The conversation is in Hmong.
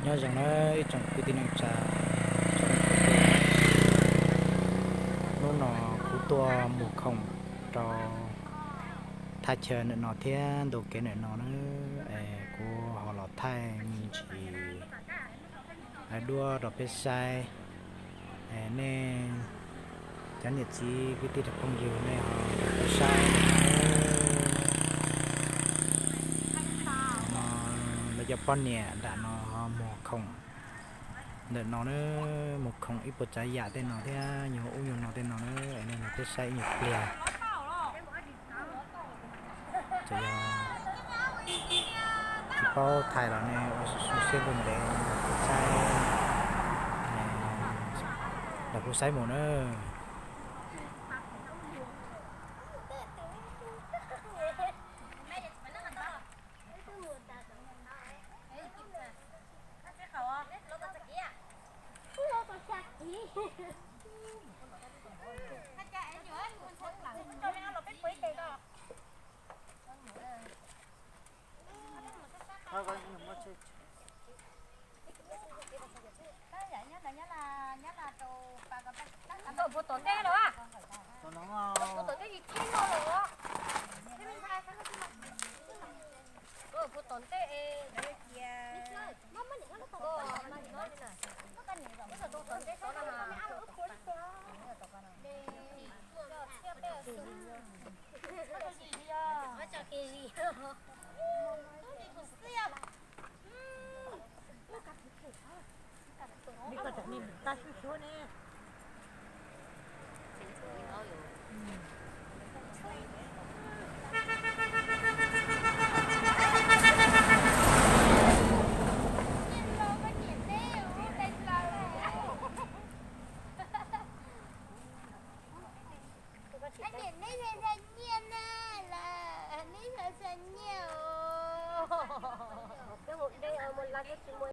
Nyob zoo na ib tsoom kwv tij neej tsa, hnub no kuv tuaj mus khoom rau thaj chaw ntawm no thiab ntu kev ntawm no na, es kuv ho los thaij me ntsis duab rau peb saib. Nej cov niam txiv kwv tij phooj ywg nej ho los saib no, lawv cov poj niam nram no ho muag khoom ntawm no na, muag khoom ib puas tsav yam tej no thiab nyuag ub nyuag no tej no na, es nej los peb saib ib nyuag pliag. Txawm yog tsis paub thaij los nej ua siab ntev ntev saib, los kuv saib mus na. Puag tom ntej los, puag tom ntej, tom ntej xwb na. Neb yog xav nyiaj na, neb yog xav nyiaj os.